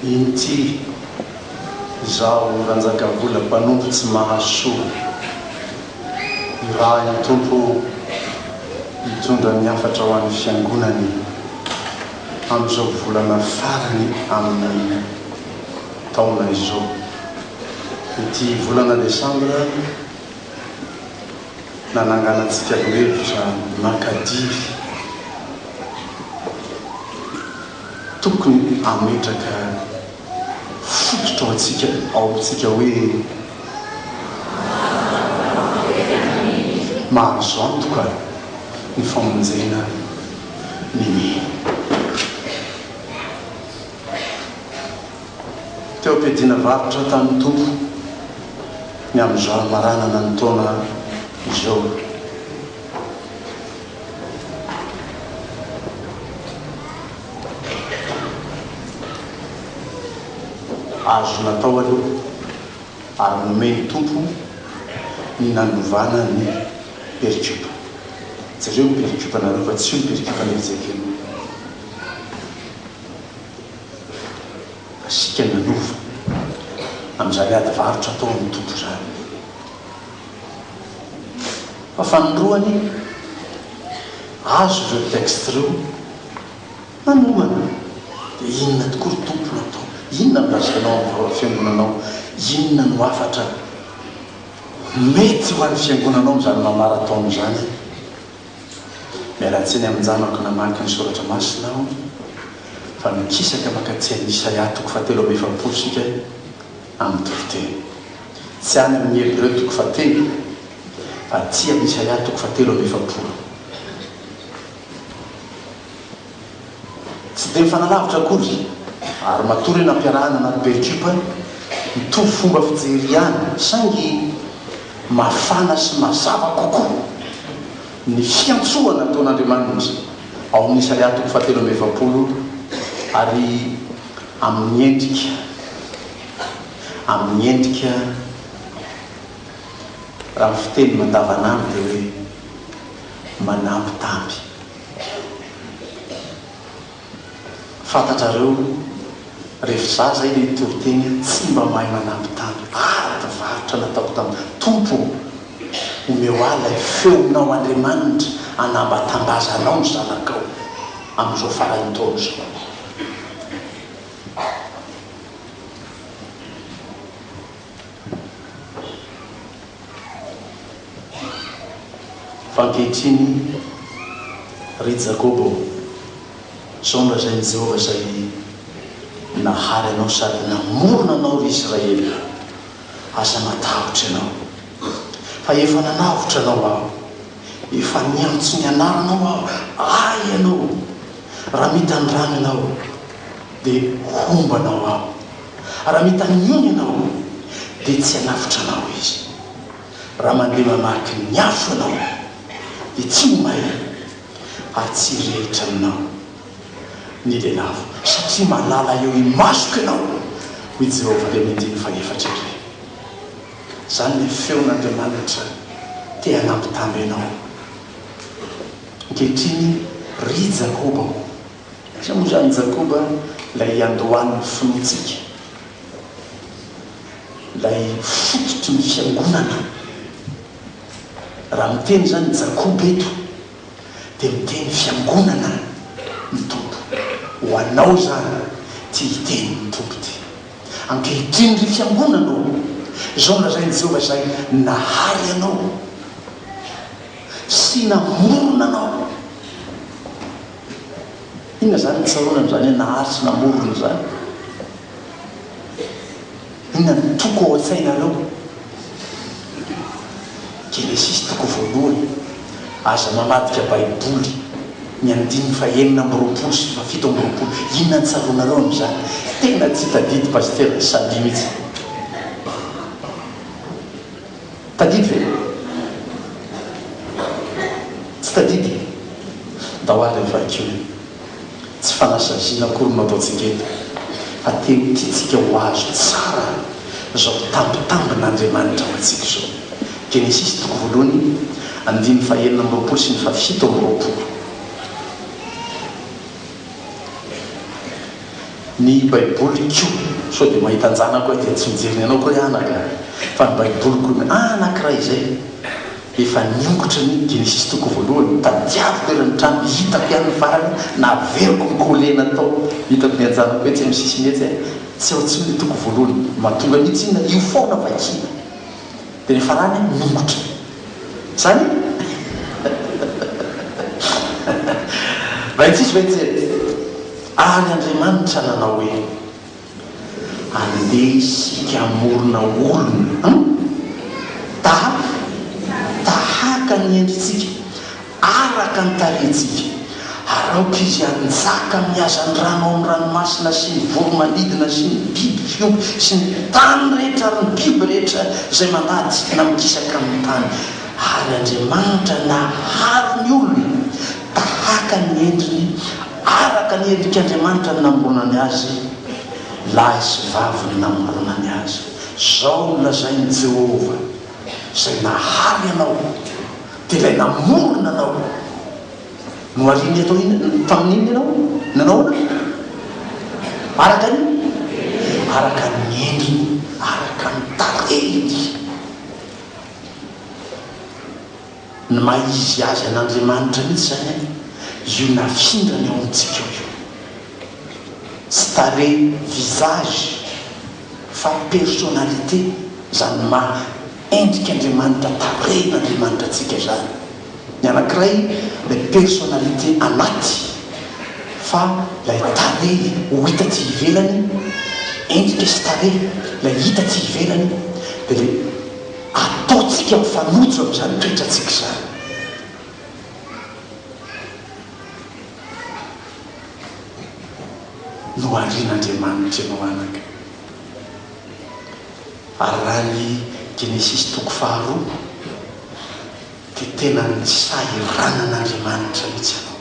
Inty izaho Ranjakavola mpanompo tsy mahasoa. Irahin'ny Tompo hitondra ny hafatra ho an'ny Fiangonany amin'izao volana farany amin'ny taona izao. Ity volana desambra nananganantsika lohevitra mankadiry. Tokony hametraka fototra ho antsika ao amintsika hoe mahazo antoka ny famonjena ny mino. Teo am-piadiana varotra tamin'ny Tompo ny amin'izao hamaranana ny taona izao. Azo natao aloha ary nomen'ny Tompo ny nanovana ny perikopa. Jereo ny perikopanareo fa tsy io ny perikopan'i Ezekiela. Isika nanova amin'izany ady varotra atao amin'ny Tompo izany. Fa fanindroany, azo ireo textes ireo nanomana. Dia inona tokoa ry Tompo no atao? Inona no lazainao amin'ny fiangonanao? Inona no hafatra mety ho an'ny fiangonanao amin'izany maha-marathon izany? Miala tsiny amin-janako namaky ny soratra masina aho fa mikisaka mankaty amin'i Isaia toko fahatelo amby efapolo isika amin'ny toriteny. Tsy any amin'ny Hebreo toko fahatelo fa aty amin'i Isaia toko fahatelo amby efapolo. Tsy dia mifanalavitra akory ary matoa re nampiarahana anaty perikopa, mitovy fomba fijery ihany saingy mafana sy mazava kokoa ny fiantsoana ataon'Andriamanitra ao amin'ny Isaia toko fahatelo amby efapolo ary amin'ny endrika amin'ny endrika raha ny fiteny mandavanandro dia hoe manambitamby. Fantatrareo, ref za zay le hitory teny tsy mba mahay manambitamby ady varotra nataoko tam Tompo ô! Omeo ahy lay feonao Andriamanitra anambatambazanao ny zanakao amizao faran'ny taona izao. Fa ankehitriny, ry Jakoba ô, izao no lazain'i Jehovah izay nahary anao sady namorona anao, ry Israely, Aza matahotra ianao, fa efa nanavotra anao Aho, efa niantso ny anaranao Aho, Ahy ianao. Raha mita ny rano ianao, dia homba anao Aho. Raha mita ny ony ianao, dia tsy hanavotra anao Izy. Raha mandeha mamaky ny afo ianao, dia tsy ho may ary tsy hirehitra aminao ny lelafo, satria malala eo imasoko ianao, hoy Jehovah any amin'ny andininy fahefatra indray. Izany ilay feon'Andriamanitra te hanambitamby anao. Ankehitriny, ry Jakoba ô! Aiza moa izany Jakoba ilay iandohan'ny finoantsika, ilay fototry ny fiangonana? Raha miteny izany Jakoba eto dia miteny fiangonana ny Tompo. Ho anao izany ity tenin'ny Tompo ity. Ankehitriny ry fiangonana ô, izao no lazain'i Jehovah izay nahary anao sy namorona anao. Inona izany ny tsaroana amin'izany hoe nahary sy namorona izany? Inona no toko ao an-tsainareo? Genesisy toko voalohany. Aza mamadika Baiboly. Ny andininy fahenina amby roapolo sy fahafito amby roapolo. Inona ny tsaroanareo amin'izany? Tena tsy tadidy Pasitera Sally mihitsy. Tadidy ve? Tsy tadidy? Ndao ary vakio e. Tsy fanasaziana akory no ataontsika eto, fa te ho tiantsika ho azo tsara izao tambitambin'Andriamanitra ho antsika izao. Genesisy toko voalohany, andininy fahenina amby roapolo sy ny fahafito amby roapolo. Ny baiboliko sao dia mahita an-janako aho dia tsy mijery ny anao akory anaka fa ny baiboliko anankiray izay efa niongotra ny Genesisy toko voalohany tadiaviko eran'ny trano hitako ihany ny farany naveriko ny coller natao hitako ny an-janako etsy amin'ny sisiny etsy tsy ao intsony ny toko voalohany mahatonga mihitsy inona io foana vakiana dia ny farany nongotra zany 26 27 Ary Andriamanitra nanao hoe, Andeha isika hamorona olona, an? Taha, tahaka ny endritsika, araka ny tarehintsika, ary aoka izy hanjaka amin'ny hazandrano ao amin'ny ranomasina sy ny voro-manidina sy ny biby fiompy sy ny tany rehetra ary ny biby rehetra izay mandady na mikisaka amin'ny tany. Ary Andriamanitra nahary ny olona tahaka ny endriny, araka ny endrik'Andriamanitra no namoronany azy, lahy sy vavy no namoronany azy. Izao no lazain'i Jehovah, izay nahary anao, dia ilay namorona anao. Nohariny atao inona, tamin'inona ianao? Nanao ahoana? Araka ny? Araka ny endriny, araka ny tarehiny. Ny maha izy azy an'Andriamanitra mihitsy izany an, io nafindrany ao amintsika ao io. Tsy tarehy, visage, fa personnalité, izany maha endrik'Andriamanitra, tarehin'Andriamanitra antsika izany. Ny anankiray ilay personnalité anaty, fa ilay tarehy ho hita aty ivelany, endrika sy tarehy, ilay hita aty ivelany dia ilay Ataontsika mifanojo amin'izany toetrantsika izany. Noharian'Andriamanitra ianao anaka. Ary raha ny Genesisy toko faharoa dia tena nisahiranan'Andriamanitra mihitsy ianao.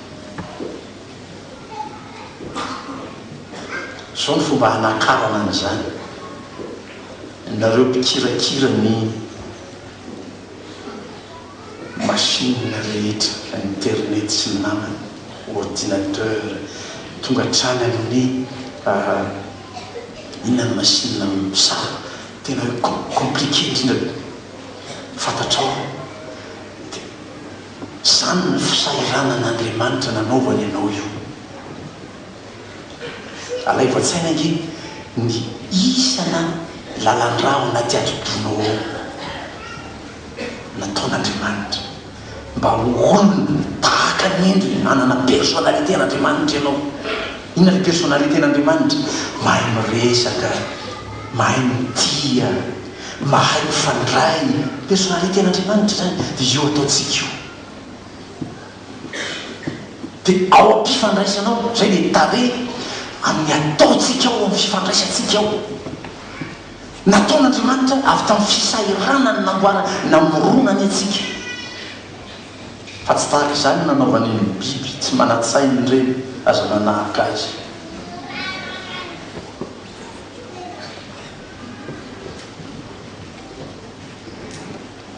Izao ny fomba hanakarana an'izany. Nareo mpikirakira ny machine rehetra, internet sy ny namany, ordinateur, tonga hatrany amin'ny inona ny machine saro tena hoe compliqué indrindra fantatrao dia izany ny fisahiranan'Andriamanitra nanaovany anao io. Alaivo an-tsaina ange ny isana lalan-drà ao anaty atidohanao ao, nataon'Andriamanitra mba ho olona tahaka ny endriny, hanana personnalité an'Andriamanitra ianao. Inona ilay personnalité an'Andriamanitra? Mahay miresaka, mahay mitia, mahay mifandray, personnalité an'Andriamanitra izany, dia io ataontsika io. Dia ao am-pifandraisana ao, izay dia tarehy amin'ny ataontsika ao amin'ny fifandraisantsika ao. Nataon'Andriamanitra avy tamin'ny fisahiranany namboarany, namoronany antsika. Fa tsy tahaka izany no nanaovany ny biby tsy manan-tsaina ireny, aza manahaka azy.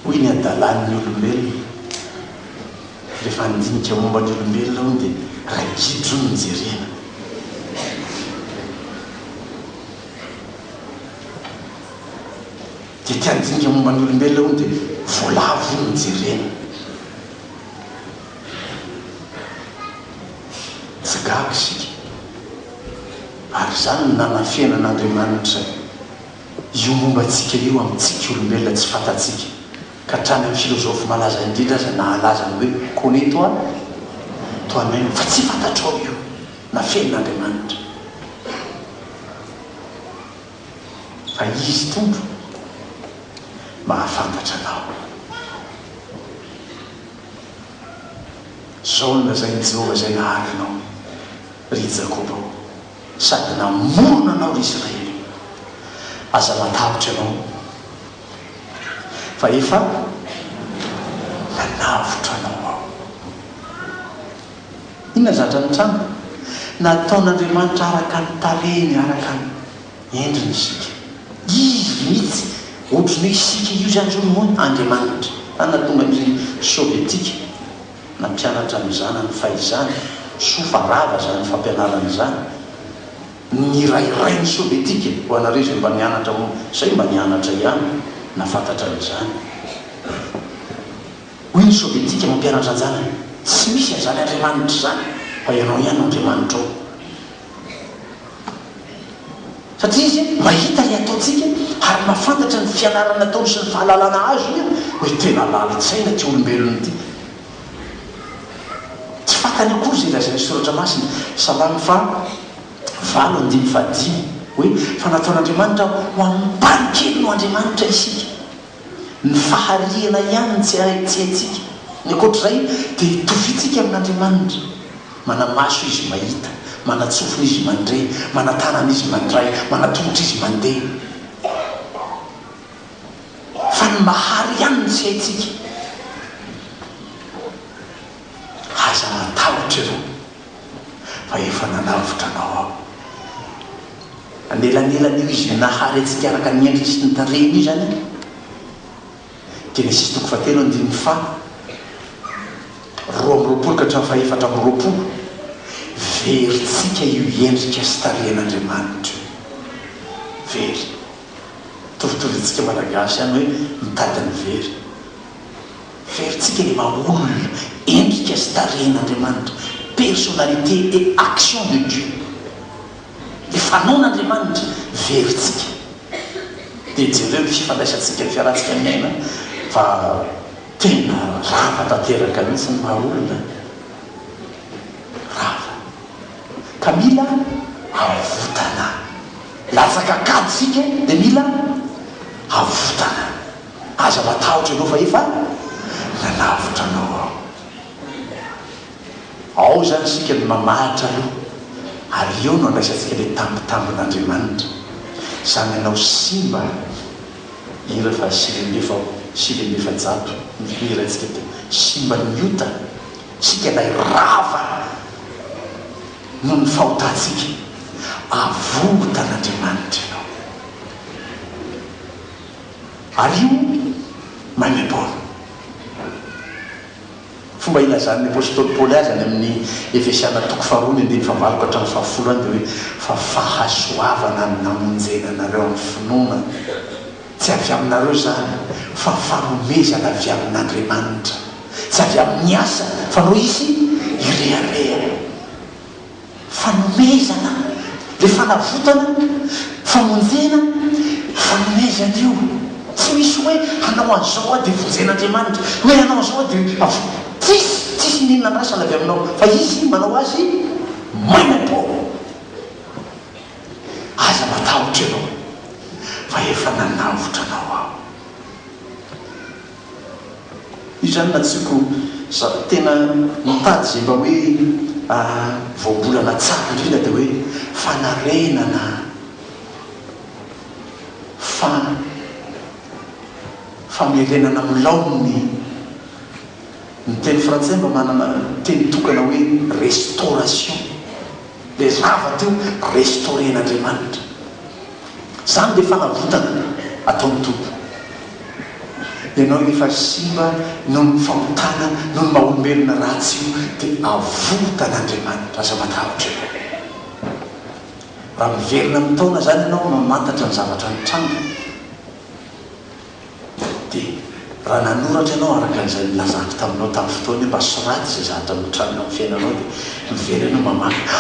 Hoy ny hadalan'ny olombelona, rehefa handinika momba ny olombelona hono dia ragidro no jerena. Dia te handinika momba ny olombelona hono dia voalavo hono no jerena. Tsy gaga isika. Ary izany no nanafenan'Andriamanitra Io momba antsika io amintsika olombelona tsy fantatsika, ka hatrany amin'ny filozofy malaza indrindra aza nahalaza ny hoe connais toi toi même fa tsy fantatrao io, nafenin'Andriamanitra. Fa Izy Tompo mahafantatra anao. Izao no lazain'i Jehovah izay nahary anao, ry Jakoba ô. Sady namorona anao ry Israely. Aza matahotra ianao, fa efa nanavotra anao Aho. Inona ny zavatra nitranga? Nataon'Andriamanitra araka ny tarehiny, araka ny endriny isika. Izy mihitsy, ohatran'ny hoe isika io izany izao no Andriamanitra. Izany nahatonga ny Sovietika Nampianatra ny zanany fahizany, soa fa rava izany fampianarana izany. Ny iray rain'ny sovietika, ho anareo izay mba nianatra moa, izay mba nianatra ihany, nahafantatra an'izany. Hoy ny sovietika mampianatra an-janany, Tsy misy an'izany Andriamanitra izany, fa ianao ihany no Andriamanitrao. Satria izy mahita ilay ataontsika ary mahafantatra ny fianarana ataony sy ny fahalalana azony hoe tena lalin-tsaina ity olombelona ity. Tsy fantany akory izay lazain'ny Soratra Masina, Salamo faha valo andininy fahadimy, hoe fa nataon'Andriamanitra ho ambany kely noho Andriamanitra isika. Ny fahariana ihany no tsy haintsika. Ny ankoatr'izay dia itoviantsika amin'Andriamanitra. Mana-maso Izy mahita, mana-tsofina Izy mandre, mana-tanana Izy mandray, mana-tongotra Izy mandeha. Fa ny mahary ihany no tsy haintsika. Aza matahotra ianao fa efa nanavotra anao Aho. Anelanelan'io Izy nahary antsika araka ny endriny sy ny tarehiny io izany an! Genesisy toko fahatelo andininy faha 22 ka hatramin'ny faha 24, Verintsika io endrika sy tarehin'Andriamanitra io. Very. Mitovitovy antsika Malagasy ihany hoe mitady ny very. Verintsika ilay maha olona, endrika sy tarehin'Andriamanitra, personnalité et action de Dieu. Ilay fanaon'Andriamanitra, verintsika. Dia jereo ny fifandraisantsika, ny fiarahantsika miaina fa tena rava tanteraka mihitsy ny maha olona. Rava. Ka mila avotana. Latsaka an-kady isika dia mila avotana. Aza matahotra ianao fa efa nanavotra anao aho. Ao izany isika no mamahatra aloha ary eo no andraisantsika ilay tambitambin'Andriamanitra. Izany hanao simba hira faha 449 no hiraintsika teo. Simba ny ota, isika ilay rava noho ny fahotantsika. Avotan'Andriamanitra ianao. Ary io maimaim-poana. Fomba ilazan'ny apostoly Paoly azy any amin'ny Efesiana toko faharoa ny andininy fahavalo ka hatramin'ny fahafolo any dia hoe, Fa fahasoavana no namonjena anareo amin'ny finoana, tsy avy aminareo izany, fa fanomezana avy amin'Andriamanitra, tsy avy amin'ny asa, fa noho Izy hirehareha. Fanomezana, le fanavotana, famonjena, fanomezana io. Tsy misy hoe hanao an'izao aho dia vonjen'Andriamanitra, hoe hanao an'izao aho dia avo. Tsisy, tsisy n'inona andrasana avy aminao, fa Izy manao azy maimaim-poana. Aza matahotra ianao, fa efa nanavotra anao Aho. Io zany natsiko za tena mitady ze mba hoe voambolana tsara indrindra de hoe fanarenana fa famerenana amin'ny laoniny ny teny frantsay mba manana teny tokana hoe restauration le rava teo restaurer-n'Andriamanitra. Izany dia fanavotana ataon'ny Tompo. Ianao efa simba noho ny fahotana, noho ny maha olombelona ratsy io, dia avotan'Andriamanitra. Aza matahotra ianao. Raha miverina amin'ny taona izany ianao mamantatra ny zavatra nitranga. Dia raha nanoratra ianao araka an'izay nilazako taminao tamin'ny fotoana hoe mba soraty izay zavatra mitranga amin'ny fiainanao dia miverina ianao mamaky, ah!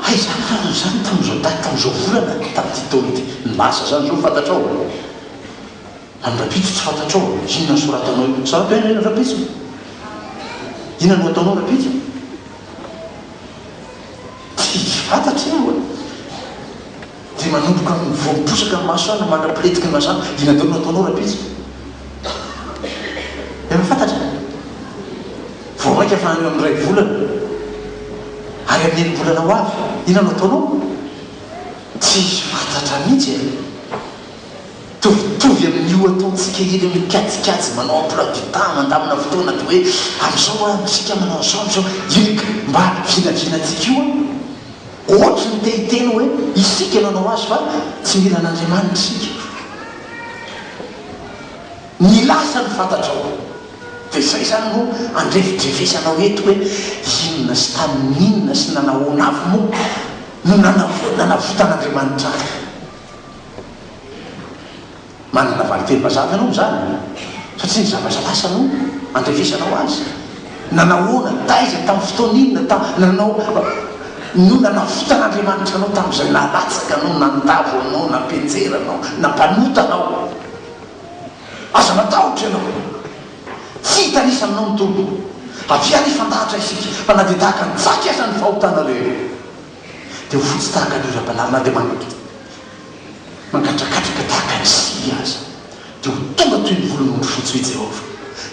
Hay izany fa nanao izany tamin'izao daty, tamin'izao volana, tamin'ity taona ity. Ny lasa izany izao fantatrao. Amin'ny rahampitso tsy fantatrao. Inona no soratanao eo? Soraty hoe inona rahampitso? Inona no ataonao rahampitso? Tsy fantatra io e! Dia manomboka amin'ny vao miposaka ny masoandro mandra-piletiky ny masoandro, inona daholo no ataonao rahampitso? Efa fantatra? Vao mainka fa any amin'ny iray volana, ary amin'ny enim-bolana ho avy, inona no ataonao? Tsy fantatra mihitsy e! Mitovitovy amin'io ataontsika iny mikajikajy manao emploi du temps, mandamina fotoana dia hoe amin'izao an, isika manao an'izao amin'izao, iny mba vinavinantsika io an! Ohatry ny te hiteny hoe isika no hanao azy fa tsy mila an'Andriamanitra isika. Ny lasa no fantatrao. Dia izay izany no andrefidrefesanao eto hoe inona sy tamin'inona sy nanahoana avy moa. No nanavotan'Andriamanitra ahy? Manana valinteny mazava ianao amin'izany, satria ny zavatra lasa no andrefesanao azy. Nanahoana, taiza, tamin'ny fotoana inona, ta, nanao, no nanavotan'Andriamanitra anao tamin'izay nahalatsaka anao, nandavo anao, nampianjera anao, nampanota anao. Aza matahotra ianao. Tsy hitanisa aminao ny Tompo. Avia ary hifandahatra isika, fa na dia tahaka ny jaky aza ny fahotanareo, dia ho fotsy tahaka ny oram-panala, na dia mangatrakatraka tahaka ny sia aza, dia ho tonga toy ny volon'ondry fotsy, hoy Jehovah.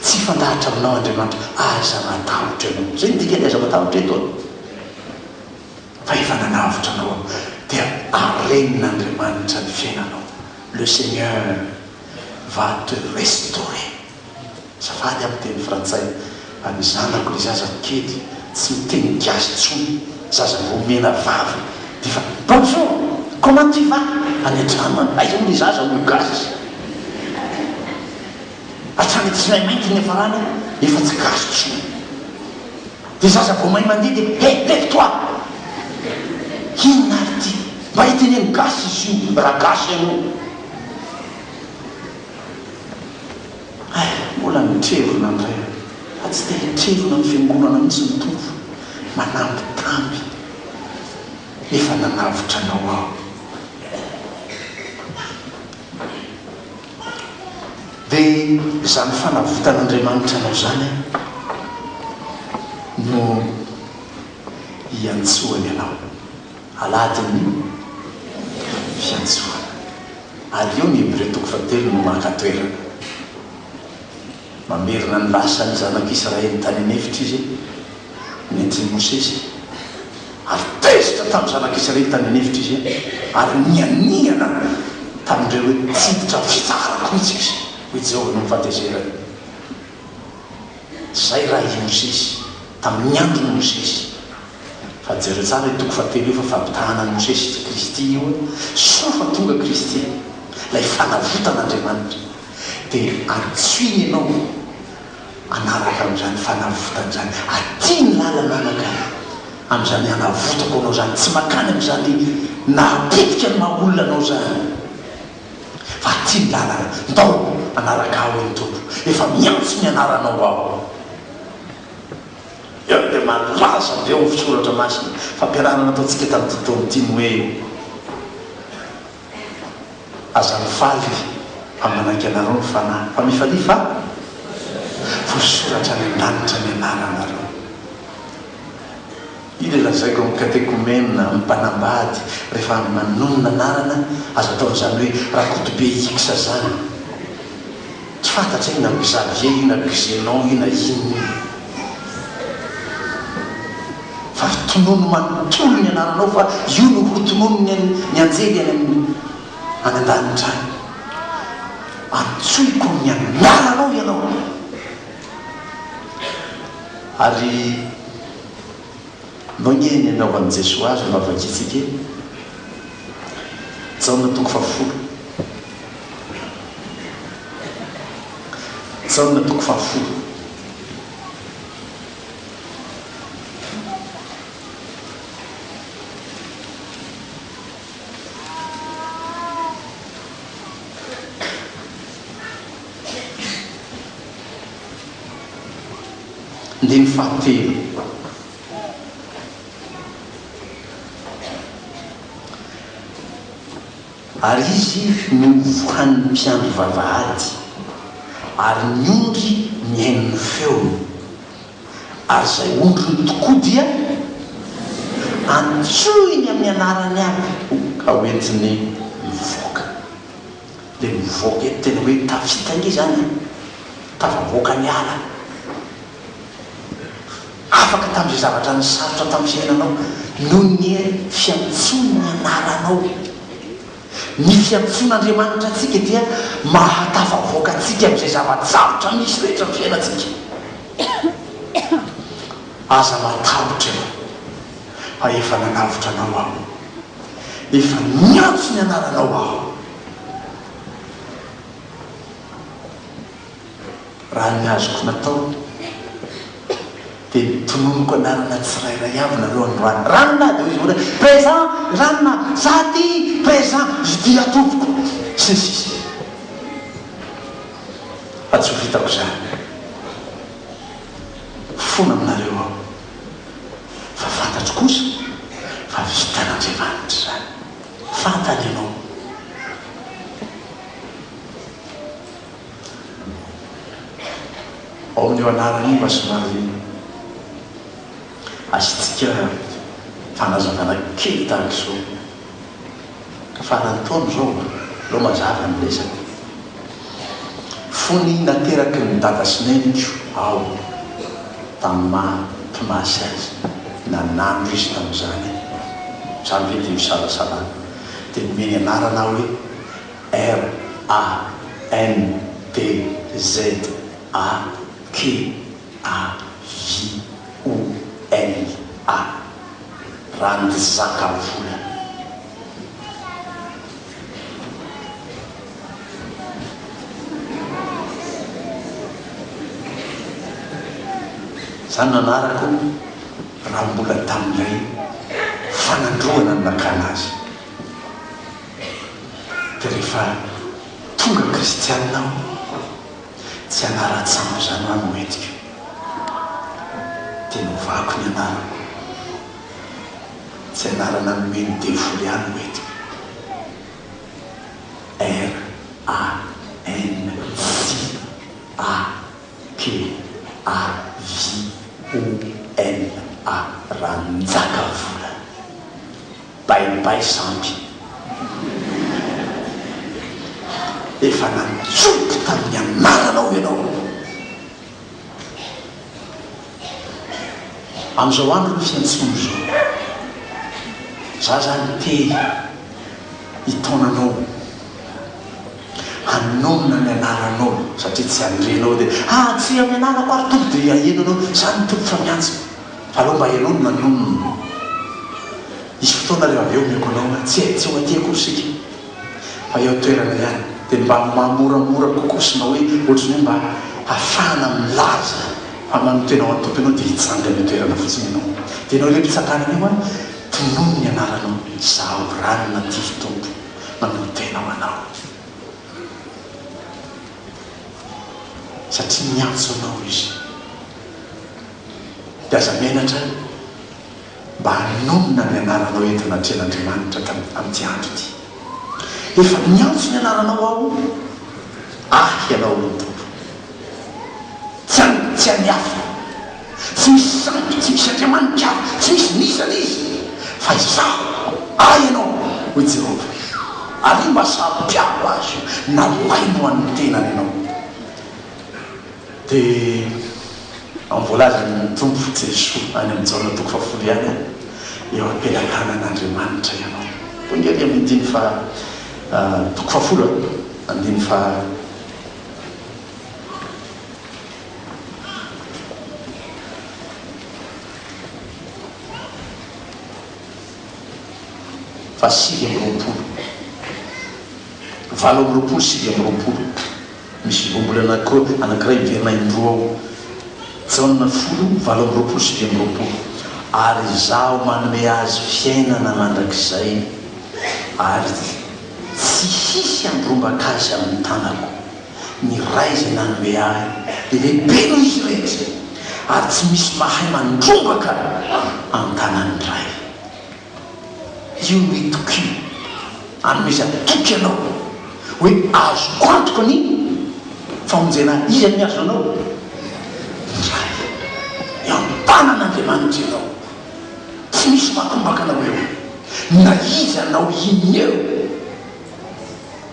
Tsy hifandahatra aminao Andriamanitra. Aza matahotra ianao. Izay no dikan'ny aza matahotra eto. Fa efa nanavotra anao Aho. Dia harenin'Andriamanitra ny fiainanao. Le Seigneur va te restaurer. Azafady amin'ny teny frantsay fa ny zanako le zaza kely tsy miteny gasy tsony, zaza vao omena vava dia efa bonjour, comment tu vas? Any an-trano any, aiza moa le zaza no gasy? Hatrany Tsinaimainty niafarany efa tsy gasy tsony. Dia zaza vao mahay mandeha dia he, lève toi! Inona ary ity? Mba iteneno gasy izy io raha gasy ianao. Hay, mbola mitrevona indray aho. Fa tsy te hitrevona ny fiangonana mihitsy ny Tompo. Manambitamby. Efa nanavotra anao aho. Dia izany fanavotan'Andriamanitra anao izany no iantsoany anao. Alahadin'ny fiantsoana. Ary eo ny Hebreo toko fahatelo no maka toerana. Mamerina ny lasan'ny zanak'Israely tany an'efitra izy, nentin'i Mosesy. Ary tezitra tamin'ny zanak'Israely tany an'efitra izy, ary nianiana tamin'ireo hoe, Tsy hiditra amin'ny fitsaharako mihitsy izy, hoy Jehovah noho ny fahatezerany. Izay raha i Mosesy, tamin'ny andron'i Mosesy. Fa jereo tsara io toko fahatelo io fa fampitahana an'i Mosesy sy Kristy io an! Soa fa tonga Kristy, ilay fanavotan'Andriamanitra. Dia antsoiny ianao hanaraka amin'izany fanavotana izany. Aty ny lalana anaka amin'izany hanavotako anao izany. Tsy mankany amin'izany nahapotika ny maha olona anao izany. Fa aty ny lalana. Ndao hanaraka ahy hoy ny Tompo. Efa miantso ny anaranao aho. Eo dia malaza avy eo ny soratra masina. Fampianarana nataontsika tamin'ity taona ity ny hoe Aza mifaly fa manaiky anareo ny Fanahy, fa mifalia fa voasoratra any an-danitra ny anaranareo. Io ilay lazaiko amin'ny katekomena, amin'ny mpanambady, rehefa manonona anarana, aza atao an'izany hoe Rakotobe X zany. Tsy fantatra io na Xavier io na Xenon io na inona io. Fa tonony manontolo ny anaranao fa io no ho tononin'ny ny anjely any amin'ny any an-danitra any. Antsoiko amin'ny anaranao ianao. Ary ndao nge ny anaovan'i Jesoa azy no havakintsika e. Jaona toko fahafolo. Jaona toko fahafolo. Andininy fahatelo. Ary izy no vohan'ny mpiandry vavahady, ary ny ondry mihaino ny feony. Ary izay ondriny tokoa dia antsoiny amin'ny anarany avy ka hoentiny mivoaka. Ilay mivoaka eto tena hoe tafita ange izany e! Tafavoaka ny ala. Afaka tamin'izay zavatra nisarotra tamin'ny fiainanao noho ny fiantsoany ny anaranao. Ny fiantsoan'Andriamanitra antsika dia mahatafavoaka antsika amin'izay zava-tsarotra misy rehetra amin'ny fiainantsika. Aza matahotra ianao fa efa nanavotra anao Aho. Efa niantso ny anaranao Aho. Raha ny azoko natao. Dia tononiko anarana tsirairay avy nareo androany. Ranona! Dia hoy izy hoe, Présent! Ranona! Za aty! Présent! Ity aho tompoko! Sy ny sisa. Fa tsy ho vitako izany. Mifona aminareo aho. Fa fantatro kosa fa vitan'Andriamanitra izany. Fantany ianao. Ao amin'io anarana io mba somary asiantsika fanazavana kely tahaka izao. Faran'ny taona izao, aleo mazava ny resaka. Fony nateraky ny dada sy neniko aho tamin'ny maha mpimasy azy, nanandro izy tamin'izany, izany ve dia fisalasalana, dia nomeny anarana aho hoe R A N D Z A K A V O L A, Randzakavola. Izany no anarako raha mbola tamin'ilay fanandroana no nakana azy. Dia rehefa tonga kristianina aho, tsy anaran-tsampy izany hoa no entiko. Dia novako ny anarako. Tsy anarana nomen'ny devoly ahy no entiko. R A N C A K A V O L A Ranjakavola. Bye bye sampy. Efa nantsoiko tamin'ny anaranao ianao. Amin'izao andro ny fiantsoana izao. Za zany te hitaona anao hanonona ny anaranao satria tsy handre anao dia ah tsy amin'ny anarako ary Tompo dia haheno anao za ny Tompo fa miantso. Aleo mba ianao no manonona. Hisy fotoana rehefa avy eo omeko anao an, tsy tsy ho aty akory isika fa eo an-toerana ihany. Dia mba maha-moramora kokoa sy mba hoe ohatran'ny hoe mba hahafahana milaza fa manotena ho an'ny Tompo ianao dia hitsangana eo an-toerana fotsiny ianao. Dia ianao ilay mpitsanganana eo an, tonony ny anaranao, izaho ranona ity ry Tompo, manolo-tena ho Anao. Satria miantso anao Izy. Dia aza menatra mba hanonona ny anaranao eto anatrehan'Andriamanitra amin'ity andro ity. Efa niantso ny anaranao aho, ahy ianao hoy ny Tompo. Tsy any, tsy an'ny hafa. Tsy misy sampy, tsy misy andriamanitra hafa, tsy misy n'iza n'iza, fa izaho, ahy ianao, hoy Jehovah. Ary io mba saro-piaro azy io, nalainy ho an'ny tenany ianao. Dia amin'ny voalazan'ny Tompo Jesoa any amin'ny Jaona toko fahafolo ihany, eo am-pelatanan'Andriamanitra ianao. Tonga ery amin'ny andininy faha toko fahafolo a, andininy faha. Faha 29. 28 29. Misy voambolana anankiray miverina indroa ao. Jaona folo, 28, 29, Ary Izaho manome azy fiainana mandrakizay, ary tsy hisy handrombaka azy amin'ny tanako. Ny Ray izay nanome Ahy dia lehibe noho izy rehetra, ary tsy misy mahay mandrombaka an-tanan'ny Ray. Io no itokiana, anomezan-toky anao hoe azoko antoka ny famonjena ahy. Iza no mihazona anao? Ny Ray. Eo an-tanan'Andriamanitra ianao. Tsy misy maharombaka anao eo, na iza na inona eo.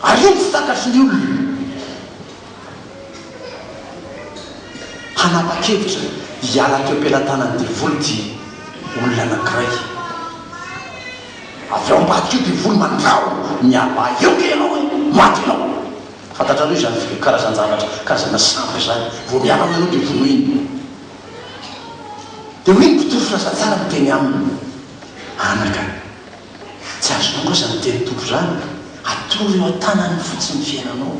Ary io no tsy takatry ny olona. Hanapa-kevitra hiala teo am-pelatanan'ny devoly ity olona anankiray. Avy ao ambadika io devoly mandrahona, mialà eo nge ianao e! Maty ianao! Fantatrareo izany karazan-javatra, karazana sampy izany. Vao miala ao ianao dia vonoiny. Dia hoy ny mpitory filazantsara miteny aminy, Anaka, tsy azonao nga izany tenin'ny Tompo izany? Atoro eo an-tanany fotsiny ny fiainanao.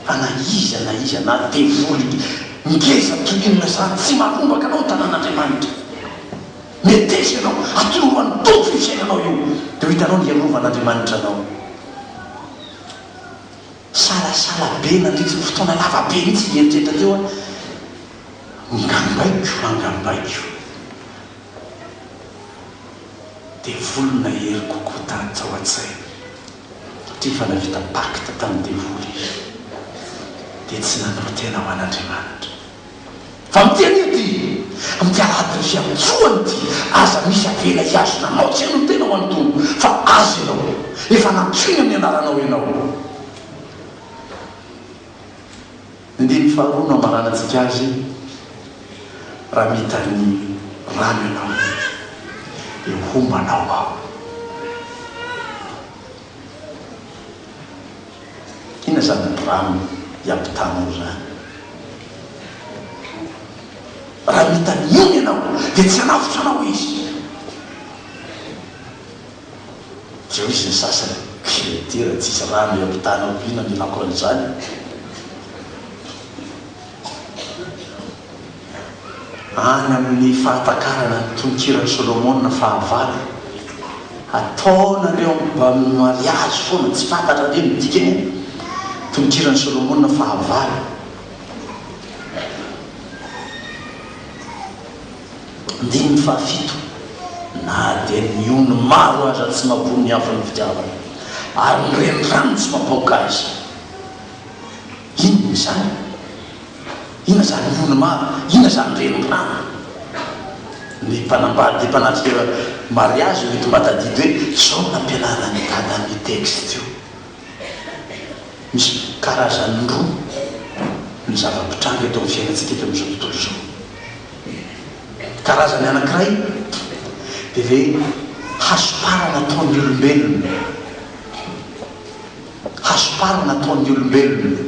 Fa na iza na iza na devoly. Ngeza toy inona izany, tsy marombaka anao ny tanan'Andriamanitra. Meteza ianao, atoloro an'ny Tompo io fiainanao io, dia ho hitanao ny hiarovan'Andriamanitra anao. Salasala be nandritry ny fotoana lava be mihitsy nieritreritra teo aho, ngambaiko, angambaiko. Devoly nahery kokoa tany tao an-tsainy, satria efa navita pacte tamin'ny devoly izy, dia tsy nanao tena ho an'Andriamanitra. Fa amin'ity anio ity, amin'ity alahadin'ny fiantsoana ity, aza misy avela hihazona anao tsy hanao tena ho an'ny Tompo, fa Azy ianao. Efa nantsoiny amin'ny anaranao ianao. Ny andininy faharoa no hamaranantsika azy, Raha mita ny rano ianao, dia homba anao aho. Inona izany rano hiampitanao izany? Raha mita ny ony ianao, dia tsy hanavotra anao izy. Dia hoy izy ny sasany, K'ty raha tsisy rano hiampitanao, inona no ilako an'izany? Any amin'ny fahatakarana ny tononkiran'i Solomona fahavalo, ataonareo amin'ny mariazy foana, tsy fantatrareo ny dikany an! Tononkiran'i Solomona fahavalo. Andininy fahafito, Na dia ny ony maro aza tsy mampony ny afon'ny fitiavana, ary ny renirano tsy mampaoka azy. Inona izany? Inona izany ony maro? Inona izany renirano? Ny mpanambady mpanatrika mariazy mety mba tadidy hoe izao no nampianaran'i Dada an'io texte io. Misy karazany roa ny zava-pitranga eto amin'ny fiainantsika eto amin'izao tontolo izao. Karazany anankiray dia ilay hasomparana ataon'ny olombelona. Hasomparana ataon'ny olombelona.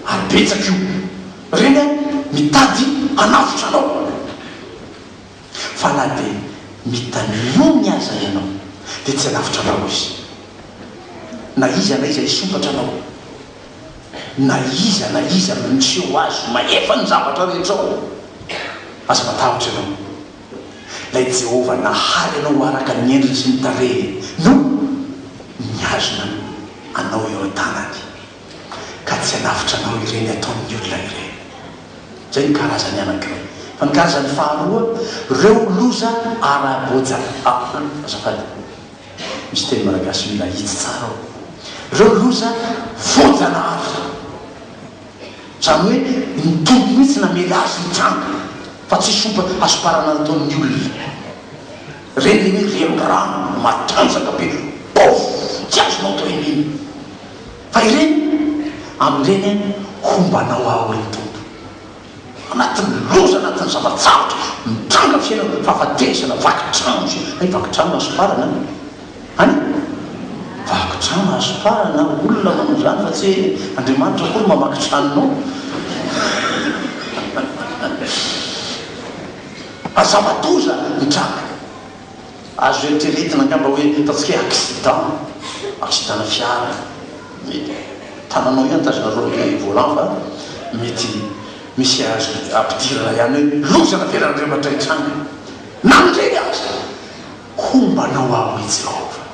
Ary betsaka io. Ireny an, mitady hanavotra anao. Fa na dia mitanony aza ianao, dia tsy hanavotra anao izy. Na iza na iza hisompatra anao, na iza na iza miseho azy ho mahefa ny zavatra rehetra ao, aza matahotra ianao. Ilay Jehovah nahary anao ho araka ny endriny sy ny tarehiny no mihazona anao eo an-tanany, ka tsy hanavotra anao ireny ataon'ny olona ireny. Izay ny karazany anankiray. Fa ny karazany faharoa, ireo loza ara-boaja-, azafady, misy teny malagasy mila ahitsy tsara ao. Ireo loza voajanahary. Izany hoe ny Tompo mihitsy namela azy hitranga, fa tsy sompa hasomparana nataon'ny olona. Ireny ilay hoe renirano matanjaka be, pouf! Tsy azonao tohina iny. Fa ireny, amin'ireny homba anao aho, ry Tompo. Anatin'ny loza, anatin'ny zava-tsarotra, mitranga ny fiainana, fahafatesana, vaky trano sy, hay vaky trano hasomparana an! Any? Vaky trano hasomparana, olona manao izany fa tsy hoe Andriamanitra akory mamaky tranonao. Fa zava-doza mitranga. Azo eritreretina angamba hoe ataontsika hoe accident, accident-na fiara, mety tananao ihany tazonareo ilay volant fa mety misy azo ampidirana ihany hoe loza navelan'Andriamanitra hitranga. Na amin'ireny aza, homba anao aho ry Jehovah.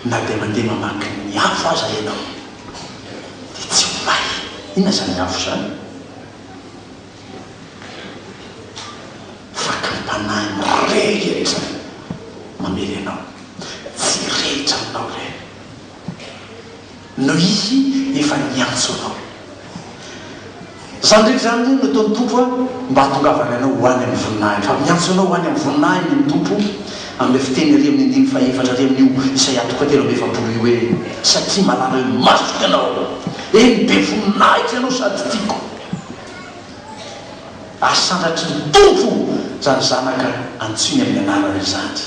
Na dia mandeha mamaky ny afo aza ianao, dia tsy ho may. Inona izany afo izany? Fakam-panahy mirehitra mamely anao. Tsy hirehitra aminao ireny. Noho Izy efa niantso anao. Izany rehetra izany no nataon'ny Tompo mba hahatongavany anao ho any amin'ny voninahiny. Fa miantso anao ho any amin'ny voninahiny ny Tompo amin'ilay fiteny ary amin'ny andininy fahefatra ary amin'io Isaia toko fahatelo amby efapolo io hoe, Satria malala eo imasoko ianao, eny be voninahitra ianao sady tiako. Asandratry ny Tompo izany zanaka antsoiny amin'ny anarany izany.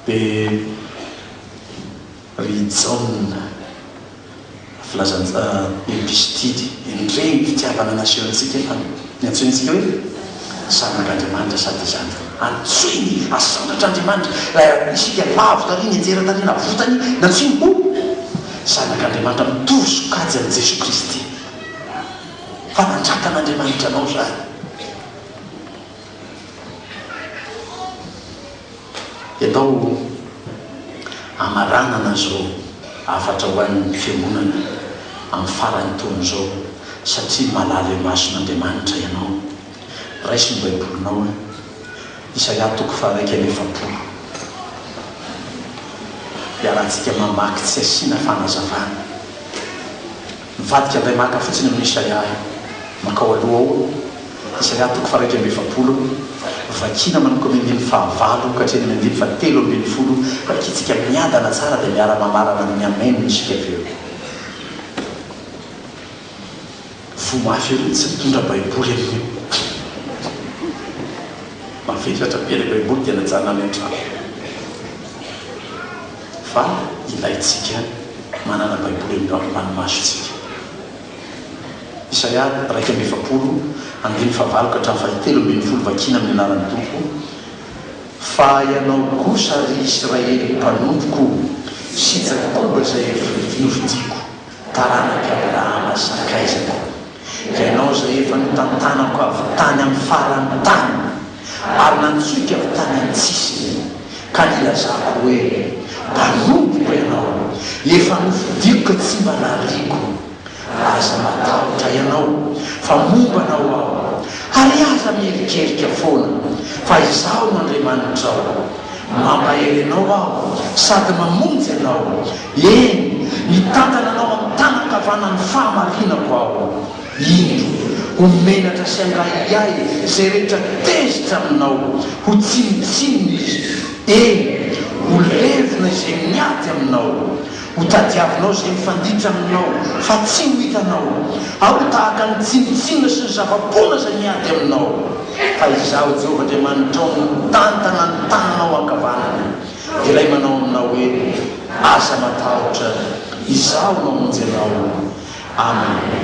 Dia ry Jaona, filazan epistily, endrey ny fitiavana naseho antsika fa niantsoiny antsika hoe zanak'Andriamanitra sady izany. Antsoiny, asandratr'Andriamanitra, ilay isika lavo tary, nianjera tary, navotany, nantsoiny ho zanak'Andriamanitra, mitovy sokajy amin'i Jesoa Kristy. Fanandratan'Andriamanitra anao izany. Ianao hamaranana izao hafatra ho an'ny fiangonana amin'ny faran'ny taona izao satria malala eo imason'Andriamanitra ianao. Raiso ny Baibolinao an. Isaia toko faha-41. Iarahantsika mamaky tsy asiana fanazavana. Mivadika indray maka fotsiny amin'i Isaia io. Mankao aloha ao. Isaia toko faha-41. Vakiana manomboka amin'ny andininy fahavalo ka hatreny amin'ny andininy fahatelo ambin'ny folo. Vakintsika miadana tsara dia miara-mamarana amin'ny Amen isika avy eo. Voa mafy ery ny tsy mitondra baiboly amin'io. Mavesatra be ilay baiboly dia najanona any an-trano. Fa ilaintsika manana baiboly eo ambany masontsika. Isaia 41, andininy fahavalo ka hatramin'ny fahatelo ambin'ny folo vakiana amin'ny anaran'ny Tompo, Fa ianao kosa ry Israely mpanompoko sy Jakoba izay nofidiko, Taranak'i Abrahama sakaizako, ianao izay efa notantanako avy tany amin'ny faran'ny tany, ary nantsoiko avy tany an-tsisiny, ka nilazako hoe, Mpanompoko ianao, efa nofidiko ka tsy mba nariako. Aza matahotra ianao, fa momba anao Aho, ary aza miherikerika foana, fa Izaho no Andriamanitrao. Mampahery anao Aho sady mamonjy anao, eny, mitantana anao amin'ny tanan-kavanan'ny fahamarinako Aho. Indro, ho menatra sy hangahiahy izay rehetra tezitra aminao, ho tsinontsinona izy, eny, ho levona izay miady aminao. Ho tadiavinao izay mifanditra aminao, fa tsy ho hitanao, ary ho tahaka ny tsinontsinona sy ny zava-poana izay miady aminao. Fa Izaho Jehovah Andriamanitrao no mitantana ny tananao ankavanana, ilay manao aminao hoe, Aza matahotra, Izaho no hamonjy anao. Amen.